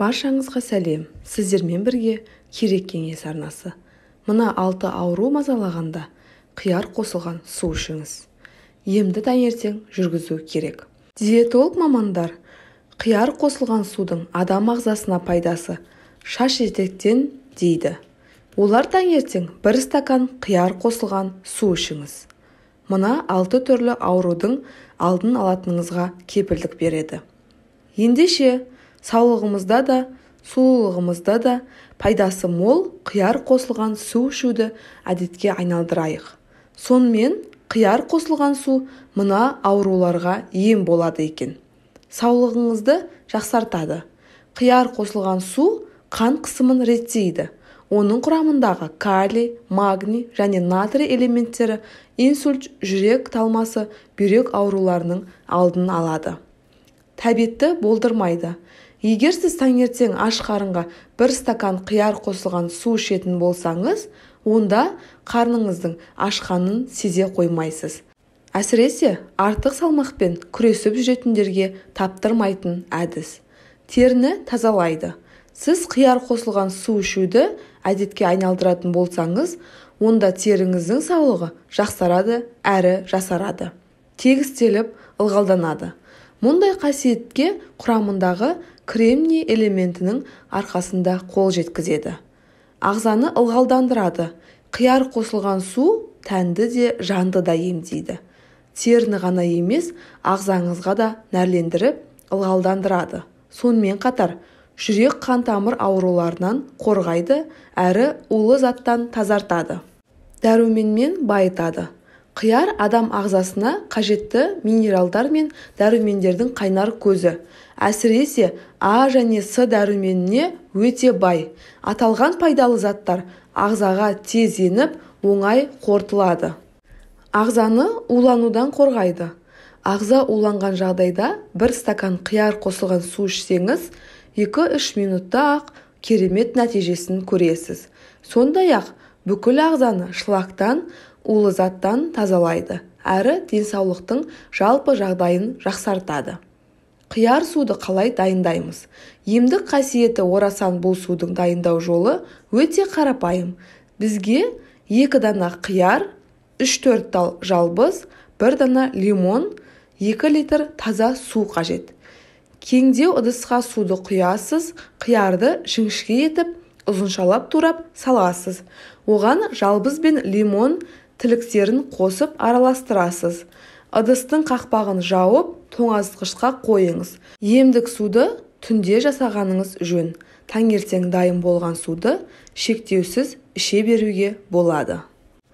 Баршаңызға сәлем! Сіздермен бірге Керек кеңес арнасы. Мына 6 ауру мазалағанда қияр қосылған су ішіңіз. Емді таңертең жүргізу керек. Диетолог мамандар қияр қосылған судың адам ағзасына пайдасы шаш етектен дейді. Олар таңертең бір стакан қияр қосылған су ішіңіз. Мына 6 түрлі аурудың алдын алатыныңызға кепілдік береді. Ендеше, саулығымызда да, сұлулығымызда да пайдасы мол қияр қосылған су ішуді әдетке айналдырайық. Сонымен қияр қосылған су мына ауруларға ем болады екен. Саулығыңызды жақсартады. Қияр қосылған су қан қысымын реттейді. Оның құрамындағы калий, магний және натрий элементтері инсульт, жүрек талмасы, бүйрек ауруларының алдын алады. Тәбетті болдырмайды. Егер сіз таңертең аш қарынға бір стакан қияр қосылған су ішетін болсаңыз, онда қарныңыздың ашқанын сезе қоймайсыз. Әсіресе артық салмақпен күресіп жүретіндерге таптырмайтын әдіс. Теріні тазалайды. Сіз қияр қосылған су ішуді әдетке айналдыратын болсаңыз, онда теріңіздің саулығы жақсарады әрі жасарады. Тегістеліп ылғалданады. Мұндай қасиетке құрамындағы кремний элементінің арқасында қол жеткізеді. Ағзаны ылғалдандырады. Қияр қосылған су тәнді де, жанды да емдейді. Теріні ғана емес, ағзаңызға да нәрлендіріп, ылғалдандырады. Сонымен қатар, жүрек қан тамыр ауруларынан қорғайды, әрі улы заттан тазартады. Дәруменмен байытады. Қияр адам ағзасына қажетті минералдар мен дәрумендердің қайнар көзі. Әсіресе А және С дәруменіне өте бай. Аталған пайдалы заттар ағзаға тез еніп, оңай қорытылады. Ағзаны уланудан қорғайды. Ағза уланған жағдайда бір стакан қияр қосылған су ішсеңіз, 2-3 минутта-ақ керемет нәтижесін көресіз. Сондай-ақ бүкіл ағзаны шлактан, улы заттан тазалайды, әрі денсаулықтың жалпы жағдайын жақсартады. Қияр суды қалай дайындаймыз? Емдік қасиеті орасан бұл судың дайындау жолы өте қарапайым. Бізге 2 дана қияр, 3-4 тал жалбыз, 1 дана лимон, 2 литр таза су қажет. Кеңдеу ыдысқа суды құясыз, қиярды жіңішке етіп, ұзыншалап турап саласыз. Оған жалбыз бен лимон тіліктерін қосып араластырасыз. Ыдыстың қақпағын жауып, тоңазытқышқа қойыңыз. Емдік суды түнде жасағаныңыз жөн. Таңертең дайын болған суды шектеусіз іше беруге болады.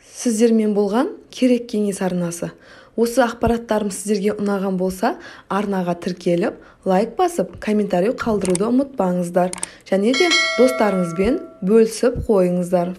Сіздермен болған Керек кеңес арнасы. Осы ақпараттарым сіздерге ұнаған болса, арнаға тіркеліп, лайк басып, комментарий қалдыруды ұмытпаңыздар. Және де достарыңызбен бөлісіп қойыңыздар.